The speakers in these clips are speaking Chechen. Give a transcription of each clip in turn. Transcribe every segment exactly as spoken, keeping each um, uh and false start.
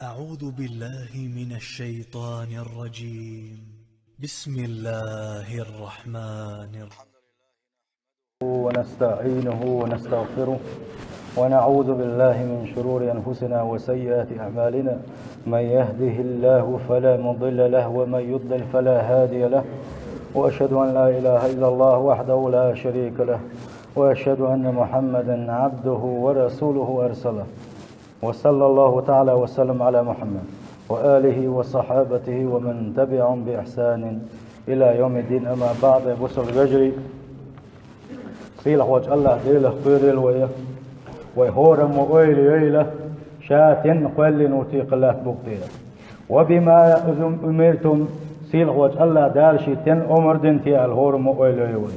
أعوذ بالله من الشيطان الرجيم. بسم الله الرحمن الرحيم. ونستعينه ونستغفره، ونعوذ بالله من شرور أنفسنا وسيئات أعمالنا. من يهده الله فلا مضل له، ومن يضلل فلا هادي له. وأشهد أن لا إله إلا الله وحده لا شريك له، وأشهد أن محمدا عبده ورسوله أرسله. وصلى الله تعالى وسلم على محمد وآله وصحابته ومن تبعهم بإحسان إلى يوم الدين. أما بعد، бусалба вежарий, сийлахьволчу АллахӀ Делах кхоьрийла вай, вай хӀораммо ойла йойла, ша тенна кхоьллина ву те кхин латта букъ тӀера. وبما أمرتم, сийлахьволчу АллахӀ Дала шен тенна омра дина те аьлла хӀораммо ойла йойла вай.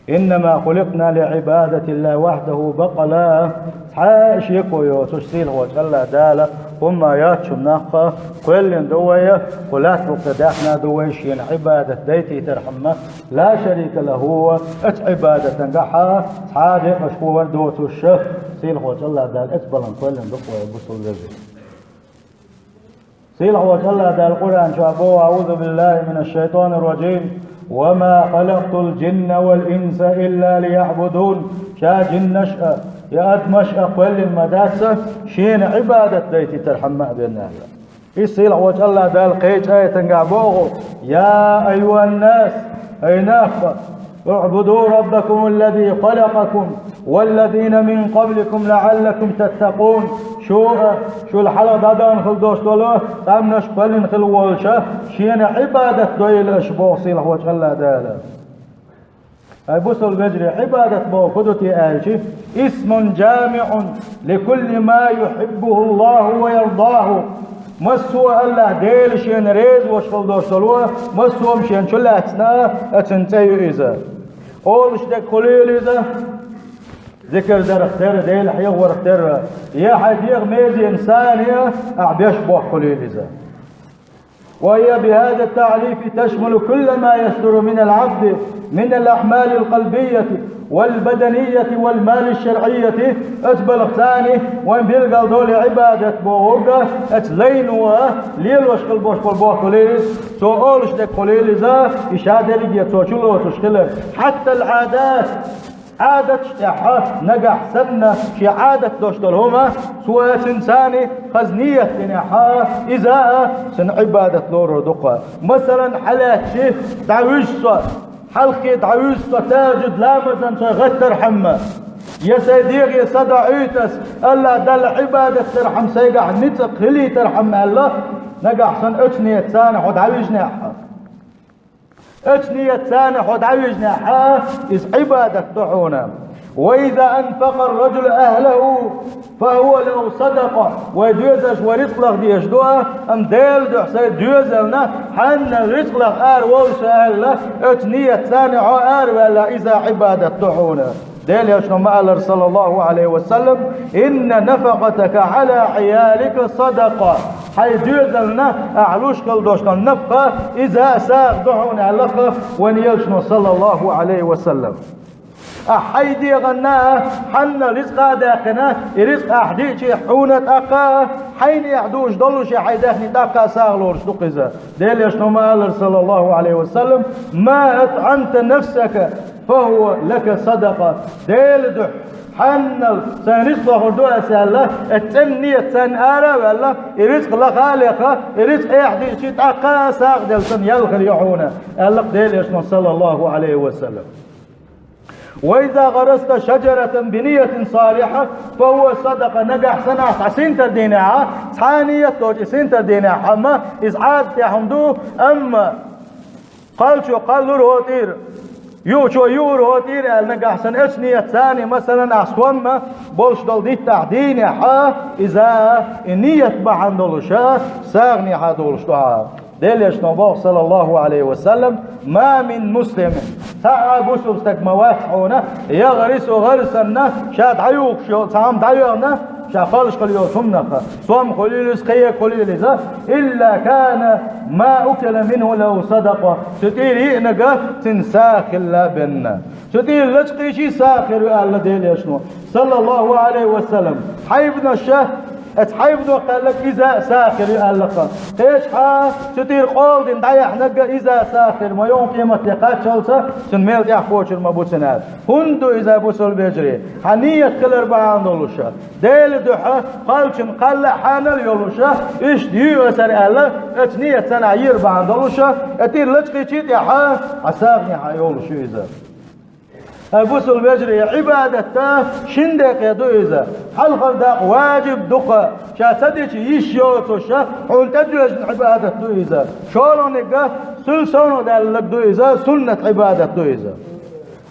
إنما خلقنا لعبادة الله وحده, баккъала, цхьа а шеко йоцуш, сийлахьволчу АллахӀ Дала хӀумма яц шуна нах а, кхоьллина ду вай, кху латта букъ тӀе даьхна ду вай шена Ӏибадат дайтийтархьама, لا شريك له, оцу Ӏибадатангахьа цхьа а декъашхо вар доцуш, сийлахьволчу АллахӀ Дала оцу баланна кхоьллина ду-кх вай, бусалба вежарий. Сийлахьволчу АллахӀ Дала Къуръан чохь боху: أعوذ بالله من الشيطان الرجيم. وما خلقت الجن والإنس إلا ليعبدون. Ша жиннаш а, я адамаш а кхоьллина ма дац, шена Ӏибадат дайтийтархьама а бен аьлла. Иза сийлахьволчу АллахӀ Дала кхечу аятангахь боху: يا أيها الناس, ай нах, اعبدوا ربكم الذي خلقكم والذين من قبلكم لعلكم تتقون. Шу а, шул хьалха дӀадахана хила долуш долу, къаьмнаш кхоьллина хила волуша, шена Ӏибадат дойла аша, боху сийлахьволчу АллахӀ Дала. Ай бусалба вежарий, Ӏибадат боху хӀун ду те аьлча, اسم جامع لكل ما يحبه الله ويرضاه. Массо а АллахӀ Дела шена реза волуш хила долуш долу, массо а шена чу лаьцна а, оцун цӀе ю иза. Олуш дерг хуьлийла иза, зикар дарх терра, Дела хьехорх терра, я хьайн дегӀан мезенаш санна а ахь беш боху хуьлийла иза. وهي بهذا التعريف تشمل كل ما يصدر من العبد من الأعمال القلبية والبدنية والمال الشرعية. Оцу балхаца вайн билгал долу Ӏибадат бохург оцу лайно лелош хила болуш болу боху хуьлийла иза, цо олуш дерг хуьлийла иза, и ша дерриге цо чулоцуш хилар. حتى العادات, Ӏадаташ тӀехь нагахь санна шен Ӏадат долуш долу хӀума, цо цуьнца хаза ният динехь, иза а цуьнан Ӏибадат лорур ду-кх. Масалан, хьалаьцча дӀавуьжу со, хьалххе дӀавуьжу со тахӀажжуд ламазан со гӀаттархьама, я сайн дегӀе са доӀуьйту ас, АллахӀ Далла Ӏибадат дархьама сайгахь ницкъ хилийтархьама аьлла, нагахь санна оцу ниятца хьо дӀавижнехь. Оцу ниятца хьо дӀавижнехь, иза Ӏибадат ду хьуна. وإذا أنفق الرجل أهله فهو له صدقة. Вай доьзалш вай рицкъ лаха дезаш ду, амма Делан дуьхьа сайн доьзална хьанна рицкъ лаха ара воллу со аьлла, оцу ниятца хьо араваьлла, иза Ӏибадат ду хьуна. Делан Элчано ма-аллара, саллаллаху Ӏалайхи ва саллам: إن نفقتك على عيالك صدقة. Хьайн доьзална ахь луш хила долуш долу нафакъа, иза сагӀа ду хьуна аьлла-кх вайн Элчано, саллаллаху Ӏалайхи ва саллам. Ахь хьайн дегӀанна хьанна рицкъа а даьккхина, и рицкъ ахь диъча хьуна тӀаккха а, хьайнехь дууш долуш хьайн даьхни тӀаккха а сагӀа лоруш ду-кх иза. Делан Элчано ма-аллара, саллаллаху Ӏалайхи ва саллам: ما أطعمت نفسك فهو لك صدقة. Делан дуьхьа хьаннал сайн рицкъ лохур ду ас аьлла, оцу цӀена ниятца ара а ваьлла, и рицкъ лаха а леха, и рицкъ ахь диъча тӀаккха а сагӀа делла санна ял хир ю хьуна, аьлла-кх Делан Элчано, саллаллаху Ӏалайхи ва саллам. وإذا غرست شجرة بنية صالحة فهو صدقة. Нагахь санна ахь цхьа синтар дийнехь, цхьа а ният доцуш и синтар дийнехь, амма иза Ӏадатехь хӀума ду, амма кхалчо кхаллур хӀотӀийра, юучо юур хӀотӀийра аьлла, нагахь санна оцу ниятца, масалан, ахь сом болуш долу дитт ахь дийнехь, иза и ният бахьана долуш сагӀанехь долуш ду хьан. Делан Элчано боху, саллаллаху Ӏалайхи ва саллам: ما من مسلم, цхьа а бусалба стаг ма вац хьуна, يغرس غرسا, ша дӀаюхуш йолу цхьа хӀума дӀайоьгӀна, ша кхоллуш хила йолу хӀуманах, сом хуьлийла иза, кхин а хуьлийла иза, إلا كان ما أكل منه له صدقة, цу тӀера йиънарг цуьнан сагӀа хилла бен. Цу тӀера лачкъийча сагӀа хир ю аьлла Делан Элчано, саллаллаху Ӏалайхи ва саллам. Хьайбанаш, Эцу хьайба доккхаьлларг иза сахир ю аьлларх. Кхечахьа цу тӀера къола дина дӀаяхьнарг иза сахир ма йоу, къематде кхаччалца цуьнан мел тӀехь кхочур ма бу цунна аьлла. ХӀунда ду иза, бусалба вежарий? Хьан нийят хилар бахьана долуша, Делан дуьхьа кхоллачун кхалла а хьанал йолуша, иштта юй аса аьлла, эцу нийят санна йийр бахьана долуша, э, тӀера лачкъийчий тӀехьа, хьан сагӀанехьа йолуш ю иза. Ай, бусалба вежарий, Ӏибадатта шин декъе ду иза. Хьалхара дакъа ваджиб ду-кха, ша ца дича йиш йоцуша, хьуна тӀедоьжна Ӏибадат ду иза. ШолгӀаниг суьлсовнах даьлларг ду иза, суннат Ӏибадат ду иза.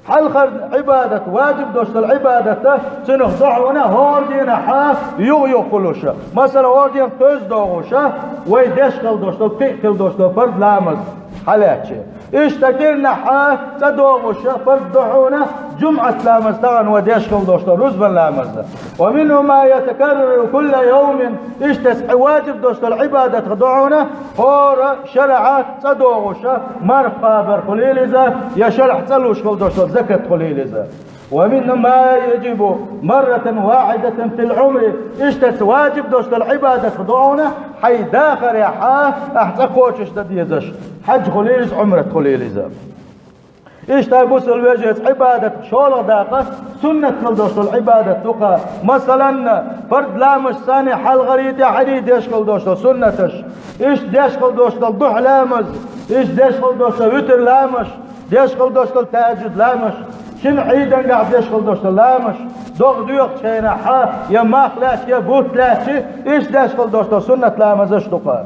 Хьалхара Ӏибадат, ваджиб долуш долу Ӏибадатта, цунах ду хьуна хӀора дийнахьа юха-юха хуьлуша. Масала, хӀора дийнахь кхозза догӀуша, вай деш хила долуш долу, кхин а хила долуш долу парз ламаз хьалаьцча. Иштта кӀирнахьа цӀа догӀуша парз ду хьуна жумӀат ламаз, тахана вай деш хила долуш долу рузбан ламаз. ومنه ما يتكرر كل يوم. Иштта ваджиб долуш долу Ӏибадатах ду хьуна хӀора шарахьа цӀа догӀуша марха кхабар хуьлийла иза, я шарахь цӀа луш хила долуш долу закат хуьлийла иза. ومنه ما يجب مرة واحدة في العمر. Иштта ваджиб долуш долу Ӏибадатах ду хьуна хьайн дахарехьа ахь цӀа кхочуш дан дезаш, хьаьж хуьлийла иза, Ӏумрат хуьлийла иза. Иштта, бусалба вежарий, Ӏибадатах шолгӀа дакъа суннат хила долуш долу Ӏибадат ду-кха. Масалан, парз ламазаш санна хьалхарий, тӀаьхьарий деш хила долуш долу суннаташ. Иштта деш хила долуш долу духьа ламаз, иштта деш хила долуш долу витр ламазаш, деш хила долуш долу тахьаджуд ламазаш. Шина Ӏийдангахь деш хила долуш долу ламазаш, догӀа доьхучу хенахьа, я мах лаьцча, я бутт лаьцча, иштта деш хила долуш долу суннат ламазаш ду-кха.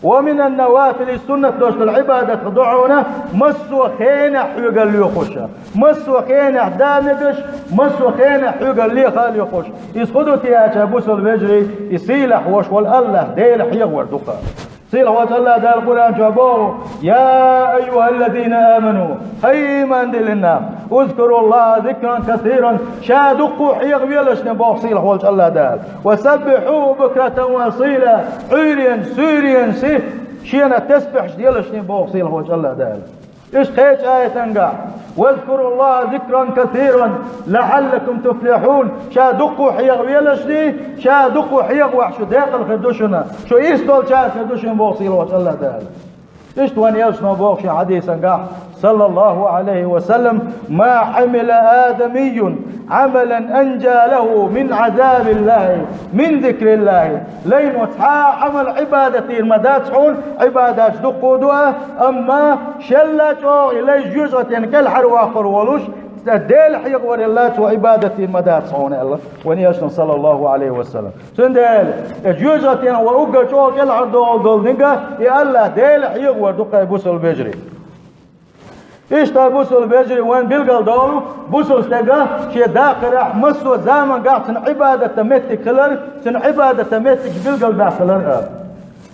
ومن النوافل, суннат долуш долу Ӏибадатах ду хьуна массо а хенахь хьоьгара лоьхуша. Массо а хенахь да мегаш, массо а хенахь хьоьгара леха а лоьхуш. Иза хӀун ду те аьлча, бусалба вежарий, и сийлахь волуш волу АллахӀ Дела хьехавар ду-кха. Сийлахь волчу АллахӀ Дала Къуръан чохь боху: يا أيها الذين آمنوا, хӀай ийман диллина нах, اذكروا الله ذكرا كثيرا, ша дуккха а хьехавелашна боху сийлахь волчу АллахӀ Дала. وسبحوه بكرة وأصيلا, Ӏуьйренаш, суьйренаш, шена тасбихьаш делашна боху сийлахь волчу АллахӀ Дала. Иштта кхечу аятангахь: واذكروا الله ذكرا كثيرا لعلكم تفلحون, ша дуккха а хьехавелашна, ша дуккха а хьехавахь шу декъала хир ду шуна, шу ирс долчарах хир ду шуна боху сийлахь волчу АллахӀ Дала. Иштта вайн элчано боху шен хьадисангахь, صلى الله عليه وسلم: ما عمل آدمي عملا أنجى له من عذاب الله من ذكر الله. Лайно цхьа а Ӏамал Ӏибадатера ма дац хьуна, Ӏибадаташ дуккха а ду, амма шелла чӀогӀа и лай жоьжахатин кӀелхьарваккхар волуш, Дела хьехаварал цо Ӏибадатера ма дац хьуна аьлла вайн элчано, صلى الله عليه وسلم. Цундела, э, жоьжахатин вай уггар чӀогӀа кӀелхьардохуш долу нигат, и АллахӀ Дела хьехавар ду-кха, бусалба вежарий. Иштта, бусалба вежарий, вайн билгал долу, бусалба стеган шен дахарехь массо а замангахь цуьнан Ӏибадатан меттиг хилар, цуьнан Ӏибадатан меттигаш билгалбаьккхилар а.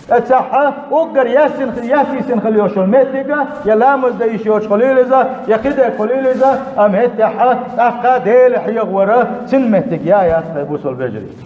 Эццахь уггар яьссина, яьссийсина хила йолуш йолу меттиг, я ламаз дан йиш йоцуш хуьлийла иза, я кхидерг хуьлийла иза, амма хӀеттехь тӀаккха Дела хьехавар цуьнан меттиг я яц, хӀай бусалба вежарий.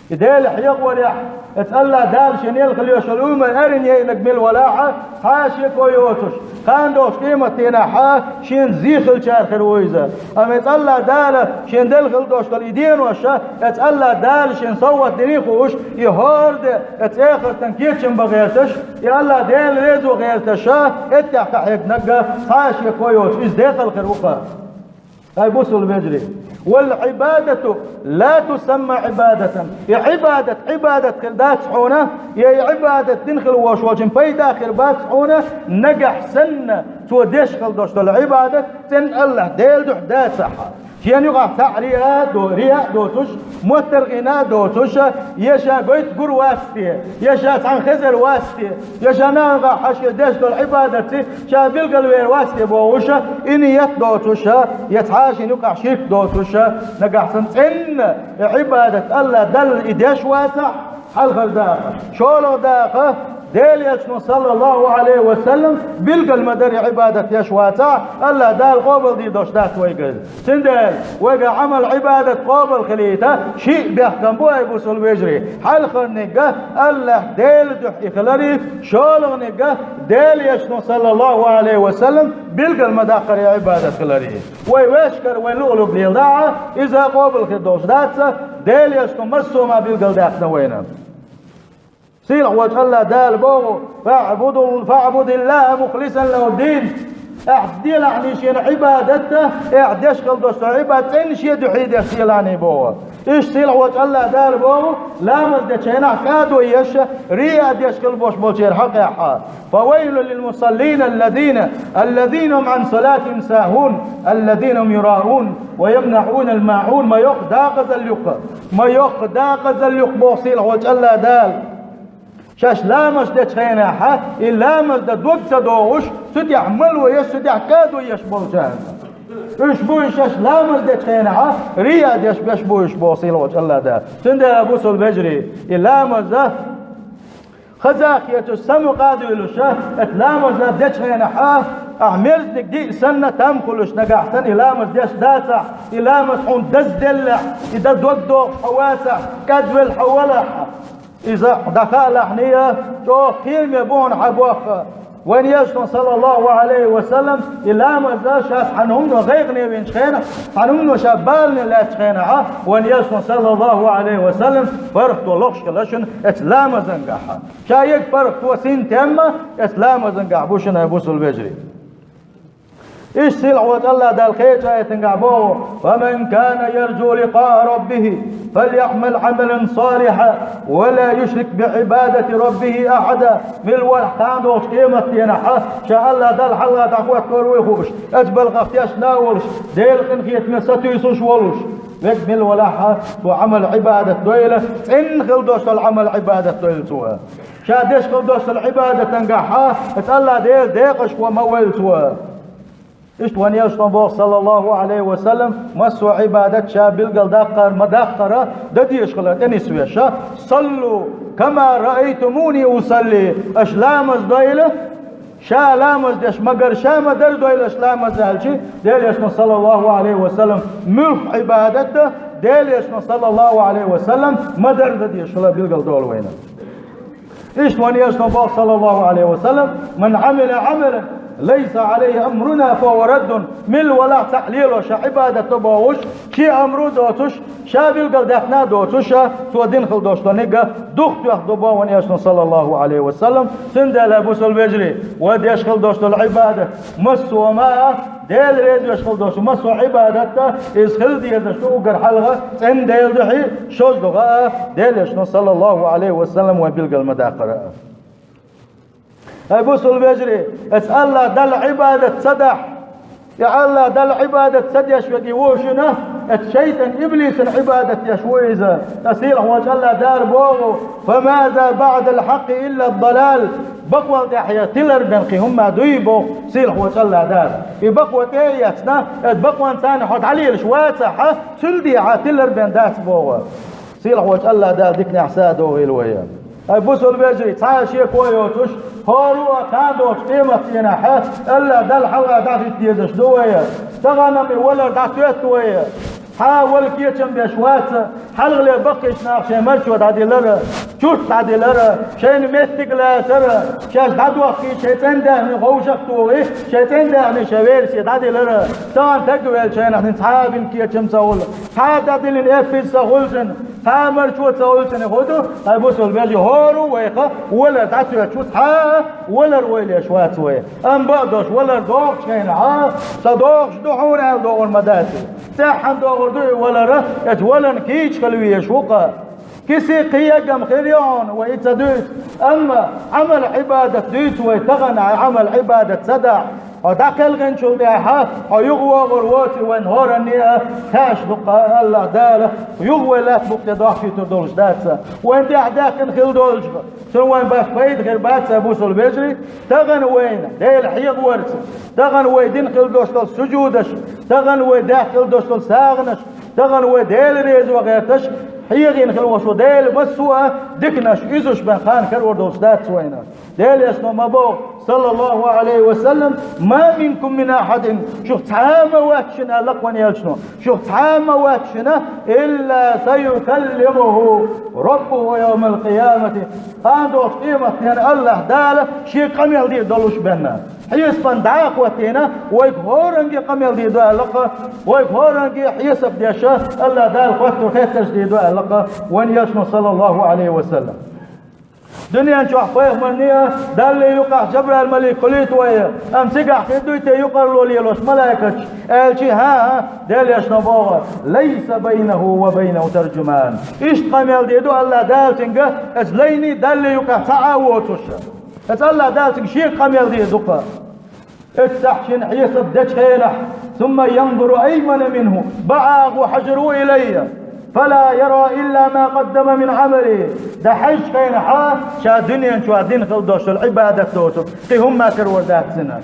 И Дела хьехаварехь, эцу АллахӀ Дала шен елла хила йолуш йолу уьймар эрна яйнарг мила валахь а, цхьа а шеко йоцуш, кхана долуш къематдийнахь а шена зе хилчарах хир ву иза. Амма эцу АллахӀ Дала шена делла хила долуш долу и денош а, эцу АллахӀ Дала шена совгӀат дина хууш, и хӀора де эцу эхартан кечам бан гӀерташ, и АллахӀ Дела резо гӀерташ а, эттехь кхахьегнарг а цхьа а шеко йоцуш, иза декъала хир ву-кха. ХӀай бусалба вежарий, والعبادة لا تسمى عبادة. И Ӏибадат Ӏибадат хир дац хьуна, я и Ӏибадат дина хила волуш волчун пайда хир бац хьуна, нагахь санна цо деш хила долуш долу Ӏибадат цӀена АллахӀ Дела дуьхьа дацахь. Шена юкъахь цхьаъ рияъ а до-, рияъ а доцуш, моттаргӀина а доцуш, я ша гойту гур вац те, я ша цхьаьна хезар вац те, я ша нахана юкъахь хьаьшке деш долу Ӏибадатций ша билгалвер вац те бохуш, и ният доцуш, я цхьа а шена юкъахь ширк доцуш, нагахь санна цӀена и Ӏибадат АллахӀ Далла и деш вацахь, хьалхара дакъа, шолгӀа дакъа, Делан Элчано, саллаллаху Ӏалайхи ва саллам, билгал ма дарра Ӏибадат деш вацахь, АллахӀ Дала къобалдийр долуш дац вайгара. Цундела вайгара Ӏамал-Ӏибадат къобал хилийта, шиъ бехкам бу, ай бусалба вежарий, хьалхарниг а АллахӀ Делан дуьхьа и хиларе, шолгӀаниг а Делан Элчано, саллаллаху Ӏалайхи ва саллам, билгал ма даккхаре Ӏибадат хиларе. Вай вешкара вайн луъург леладахь а, иза къобал хир долуш дац, Делан Элчано массо а ма билгалдаьккхина вайна. Сийлахь волчу АллахӀ Дала боху: «ФаӀбудул-, фаӀбудиллахӀа мухлисан лахӀу ддин». Ахь делахь шена Ӏибадат, ахь деш хила долуш долу Ӏибадат цӀена шен дуьхьа деш делахь боху. Иштта сийлахь волчу АллахӀ Дала боху, ламаз дечу хенахь кӀадо еш, рияъ деш хила болуш болчеран хьокъехь: «Фавайлул лил мусаллин аллазина, аллазина хум Ӏан салатихим сахун, аллазина хум юраун, ва ямнаӀунал маӀун». Ма йоккха дакъазалла ю-кх, ма йоккха дакъазалла ю-кх боху сийлахь волчу АллахӀ Дала. Шаьш ламаз дечу хенахь, и ламаз дан дог ца догӀуш, цу тӀехь мало еш, цу тӀехь кӀадо еш болчарна. Уьш бу уьш шаьш ламаз дечу хенахь, рияъ деш берш бу уьш боху сийлахь волчу АллахӀ Дала. Цундела, бусалба вежарий, и ламаз а хаза а хеташ, самукъа а дуьйлуш, оцу ламаза дечу хенахь, ахь мерзаниг диъ санна, там хуьлуш нагахь санна и ламаз деш дацахь, и ламаз хьуна дазделлехь, и дан дог догӀуш хьо вацахь, кӀадвелла хьо валахь, иза дӀахаалахьний, чӀогӀа кхераме бу хьуна хьан боху. Вайн Элчано, саллаллаху Ӏалайхи ва саллам, и ламаз а шаьш цхьана хӀумано гӀайгӀане винчу хенахь, цхьана хӀумано ша балане лаьттачу хенахь, вайн Элчано, саллаллаху Ӏалайхи ва саллам, паргӀато лохуш хилла шуна оцу ламазангахь. Ша ерг паргӀато синтем а оцу ламазангахь бу шуна, бусалба вежарий. Иштта сийлахь волчу АллахӀ Дала кхечу аятангахь боху: «Фаман кана яржу ликъаа раббихи, фальяӀмал Ӏамалан салихьан, ва ла юшрик биӀибадати раббихи ахьада». Мила валахь кхана долчу къематденахь, ша АллахӀ Далла хьалха дӀахӀоттор вуй хууш, оцу балхах тешна а волуш, Делан къинхетаме сатуьйсуш а волуш, верг мила валахь, цо Ӏамал-Ӏибадат дойла, цӀена хила долуш долу Ӏамал-Ӏибадат дойла цо. Ша деш хила долуш долу Ӏибадатангахь оцу АллахӀ Делан декъашхо ма войла цо. Иштта вайн Элчано боху, саллаллаху Ӏалайхи ва саллам, массо а Ӏибадат ша билгалдаккхар, ма даккхара, дан дезаш хилар тӀе нисвеш: «Саллу кама раайтумуни усалли». Аша ламаз дойла, ша ламаз деш ма-гарра, ша ма-дарра дойла аша ламаз аьлча, Делан Элчано, саллаллаху Ӏалайхи ва саллам, муьлхха Ӏибадат а Делан Элчано, саллаллаху Ӏалайхи ва саллам, ма-дарра дан дезаш хилар билгалдолу вайна. Иштта вайн Элчано боху, саллаллаху Ӏалайхи ва саллам: «Ман Ӏамила Ӏамалан лайса Ӏалайхи амруна, фахӀува раддун». Мила валахь цхьаъ лело ша Ӏибадат до бохуш, шен амру а доцуш, ша билгалдаьккхина а доцуш, цо дина хила долуш долу ниг а духатоьхна ду боху вайн Элчано, саллаллаху Ӏалайхи ва саллам. Цундела, бусалба вежарий, вай деш хила долуш долу Ӏибадат массо а ма а, Дела резавеш хила долуш массо а Ӏибадат а, иза хила дезаш ду уггар хьалха цӀена Делан дуьхьа, шозлагӀа а, Делан Элчано, саллаллаху Ӏалайхи ва саллам, вайн билгал ма даккхара а. Ай бусалба вежарий, оцу АллахӀ Далла Ӏибадат ца дахь, и АллахӀ Далла Ӏибадат ца деш верг и ву шуна, оцу шайтӀан иблисан Ӏибадат деш ву иза. Ткъа сийлахь волчу АллахӀ Дала боху: «Фамаза баӀдал хьакъи илла далал». Бакъволла тӀаьхьа тилар бен кхин хӀумма дуй боху сийлахь волчу АллахӀ Дала. И бакъо тӀе а эцна, оцу бакъонца хьо дӀалелаш вацахь, цул дехьа тилар бен дац боху. Сийлахь волчу АллахӀ Дала диканехь са а дохийла вай. Ай бусалба вежарий, цхьа а шеко йоцуш, хӀора а кхана долчу къематдийнахь АллахӀ Далла хьалха дӀахӀитта дезаш ду вай. Тахана-м и валар дӀатоьтту вай. Цхьа а вала кечам беш вац, хьалхале баккхийчу наха шайн марчо дӀадилар, чурт дӀадилар, шайна меттиг лацар, шаьш дӀадохкий, шайн цӀендаьхни ховшах а тухий, шайн цӀендаьхни шайн верасе дӀадилар. Тахана таг а велла, шайнахь цхьа а бина кечам ца хуьлу, цхьа а дӀадиллина эппиз ца хуьлу цуьнан, цхьа а марчо ца хуьлу цуьнан, хӀун ду? Ай бусалба вежарий, хӀора а вайх валар дӀатоьттуш ву, цхьа а валар войла еш вац вай. Амма бакъдолуш валар догӀучу хенахь, ца догӀуш ду хьуна аьлла догӀур ма дац. ЦӀеххьана догӀур ду и валар, оцу валарна кийча хила везаш ву-кх. Кисе кхин ягам хир ю хьуна, вай и ца дуьйцу. Амма Ӏамал-Ӏибадат дуьйцу вай тахана, Ӏамал-Ӏибадат ца дахь, хьо дӀакхелхинчул тӀаьхьа хьо юхавогӀур воций, вайн хӀоранна а хаьаш ду-кх АллахӀ Дала, юха вай лаьтта букъ тӀе дохкуьйтур долуш дац. Вайн тӀехь даьккхина хила долчух, цунна вайн башха пайда хир бац, ай бусалба вежарий. Тахана вайна Дела хьехаварца, тахана вай дина хила долуш долу сужудаш, тахана вай даьккхина хила долуш долу сагӀанаш, тахана вай Дела резо гӀерташ, хьехийна хила волуш ву Дела массо а диканаш, изуш бен кхана карор долуш дац вайна. Делан Элчано ма боху, саллаллаху Ӏалайхи ва саллам: «Ма минкум мин ахьадин», шух цхьа а ма вац шуна, аьлла кхана Элчано, шух цхьа а ма вац шуна, «илла саюкаллимуху раббуху явмал къиямати», кхана долчу къематдийнахь АллахӀ Дала шега къамел дийр долуш бен. Хьесапан дӀа а хӀоттийна, вайга хӀоранге къамел дийр ду аьлла-кх, вайга хӀоранге хьесап деш, АллахӀ Дала хоттур хеттарш дийр ду аьлла-кх вайн Элчано, саллаллаху Ӏалайхи ва саллам. Дуьнен чохь пайхамарний а, Далла юкъахь Жабраил-малик хуьлуьйту вай, амма цигахь хир дуй те юкъарло лелош малайкаш, аьлча, хӀан-хӀа, Делан Элчано боху: «Лайса байнаху ва байнаху таржуман». Иштта къамел дийр ду АллахӀ Дала цуьнга, оцу лайний Далла юкъахь цхьа а воцуш. Оцу АллахӀ Дала цуьнга шега къамел дийр ду-кх. Оццахь шена хьесап дечу хенахь, «сумма янзуру аймана минху», бакъ агӀо хьажар ву илайя, «фала яра илла ма къаддама мин Ӏамали». ДӀахьаьжчу хенахь, ша дуьнен чохь дина хила долуш долу Ӏибадат доцург кхин хӀумма карор дац цуьнан.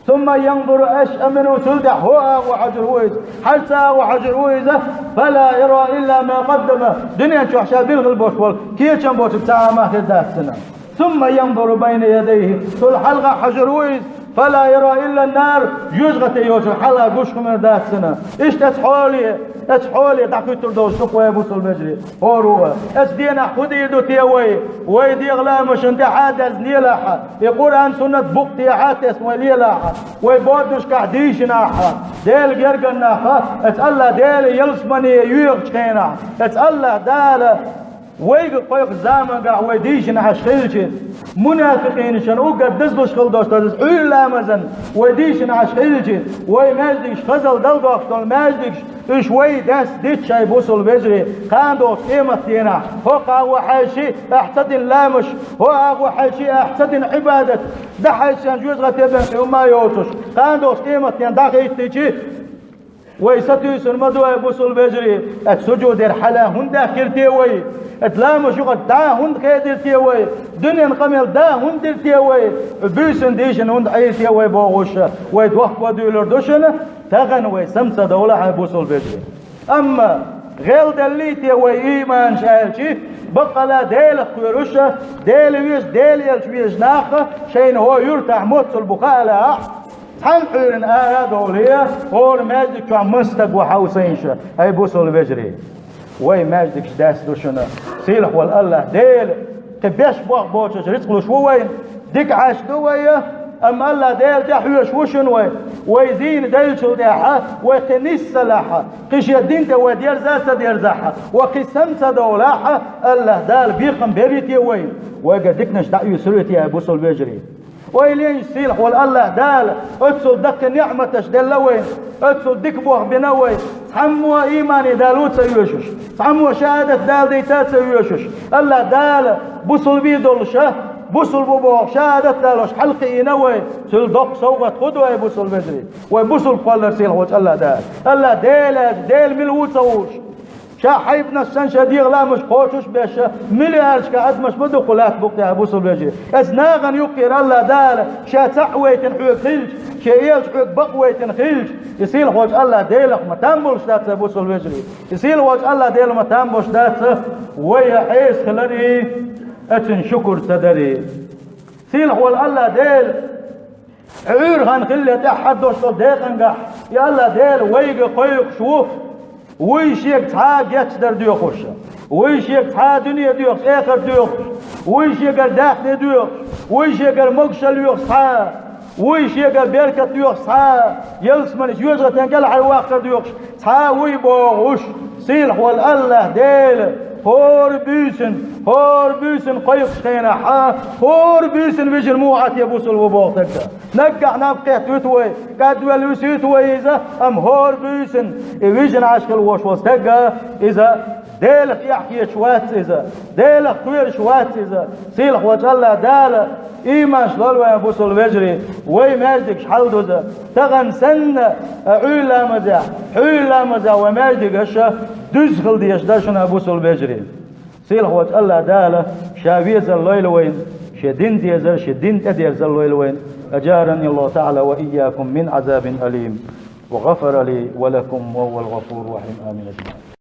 «Сумма янзуру ашъа минху», цул тӀаьхьа хӀокху агӀо хьажар ву иза, хьаьжцӀа агӀо хьажар ву иза, «фала яра илла ма къаддама», дуьнен чохь ша бина хила болуш болу кечам боцург цхьа а ма хир дац цуьнан. «Сумма янзуру байна ядайхи», цул хьалха хьажар ву иза, «фала яра илла нар», жоьжахате йоцург хьалха гуш хир дац цуьнан. Иштта оцу хьоле, оцу хьоле дӀахӀуьттур долуш ду-кх вай, бусалба вежарий, хӀора а. Оцу денахь хӀун дийр ду те вай? Вай дегӀан ламазашна тӀаьхьа а дазна лелахь, и Къуръан-суннат букъ тӀехьа а тесна вай лелахь, вай боданашкахь дийшина ахь, Делан гергара нах, оцу АллахӀ Дела ялсамане йоьхучу хенахь, оцу АллахӀ Дала вайга кхойкху замангахь вай дийшина Ӏаш хилча, мунафикъинашна уггар дазлуш хила долуш долу иза Ӏуьйра ламазан вай дийшина Ӏаш хилча, вай маьждигаш, хазалла дала дохуш долу маьждигаш, уьш вай дас дитт шайн, бусалба вежарий, кхана долчу къематдийнахь, хӀокху агӀо хьаьжча, ахь ца дина ламазаш, хӀокху агӀо хьаьжча, ахь ца дина Ӏибадат, дӀахьаьжча, жоьжахате бен кхин хӀумма а йоцуш, кхана долчу къематдийнахь дӀахӀиттича, вай сатуьйсур ма ду, ай бусалба вежарий, оцу сужудера хьала хӀунда даьхкира те вай? Оцу ламазаш юкъара дӀа хӀунда хедира те вай? Дуьненан къамел дӀа хӀунда дира те вай? Буьйсанна дийшина хӀунда Ӏийра те вай бохуш, вай дохко дуьйлур ду шуна, тахана вай сама ца довлахь, ай бусалба вежарий. Амма гӀелделлий те вай ийманаш аьлча, баккъала Делах кхоьруш, Дела веза, Дела элча веза нах шайна хӀокху юьртахь моццул бу хаалахь, цхьана Ӏуьйранна ара а довлий, хӀора маьждиг чохь маса стаг ву хьовсийша, ай бусалба вежарий. Вай маьждигаш даьсса ду шуна, сийлахь волу АллахӀ Дела, кхин беш боху боцуш рицкъ луш ву вайна, дика Ӏаш ду вай, амма АллахӀ Дела тӀехьоьжуш ву шуна вай. Вай зийна деллачул тӀаьхьа, вай кхин нисса лахь, кхин шен дин тӀе вай дерза а ца дерзахь, вай кхин сама ца довлахь, АллахӀ Дала бекхам бер те вай, вайгара диканаш дӀаоьцур те, ай бусалба вежарий. Ойла йинчу сийлахь волу АллахӀ Дала оццул даккхий ниӀматаш делла вайна, оццул дика боху бина вай, цхьаммо а иймане далу ца оьшуш, цхьаммо шахӀадат дала дайта ца оьшуш, АллахӀ Дала бусалба вий долуш а, бусалба ву бохуш шахӀадат далош хьалакхиийна вай, цуьнан доккха совгӀат хӀун ду, ай бусалба вежарий? Вай бусалба кхоллар сийлахь волчу АллахӀ Дала. АллахӀ Дела аьлча, Дела мила ву ца вуьйш? Ша хьайбанаш санна, ша дегӀан ламазаш кхочуш а беш, миллиардашка адамаш ма ду кху лаьтта букъ тӀехь, бусалба вежарий. Оцу нахана юккъера АллахӀ Дала ша цхьаъ вайтина хьоьга хилча, шен элча хьоьга бакъ вайтина хилча, и сийлахь волчу АллахӀ Делах ма там болуш дац, ай бусалба вежарий. И сийлахь волчу АллахӀ Делах ма там болуш дац вай Ӏеса хилар а, оцунна шукур ца дар а. Сийлахь волу АллахӀ Дела Ӏуьйра хан хилла тӀаьххьара долуш долу декъангахь, и АллахӀ Дела вайга кхойкхуш ву, вуй шега цхьа а гечдар доьхуш, вуй шега цхьа а дуьне доьхуш, эхарт доьхуш, вуй шегара даьхни доьхуш, вуй шегара могушалла йоьхуш цхьа а, вуй шегара беркат йоьхуш цхьа а, ялсаманин жоьжахатин кӀелхьарваккхар доьхуш цхьа а вуй бохуш, сийлахь волу АллахӀ Дела хӀора буьйсанна, хӀора буьйсанна кхойкхучу хенахь, хӀора буьйсанна вижина муха Ӏа те бусалба ву боху стаг? Наггахь наб кхетта вуьту вай, кӀадвелла вуьсуьйту вай иза, амма хӀора буьйсанна и вижина Ӏаш хила волуш волу стаг, иза Делах эхь кхеташ вац иза, Делах кхоьруш вац иза. Сийлахь волчу АллахӀ Дала ийманаш лойла вайн, бусалба вежарий, вай маьждигаш хьалдуза. Тахана санна, а, Ӏуьйра ламазехь, хьуьйра ламазехь вай маьждигаш дуьззина хила дезаш дара шуна, бусалба вежарий. Сийлахь волчу АллахӀ Дала Ша везар лойла вайна, Шен дин дезар, Шен дин тӀедерзар лойла вайна. أجارني الله تعالى وإياكم من عذاب أليم، وغفر لي ولكم، وهو الغفور الرحيم. آمين أجمعين.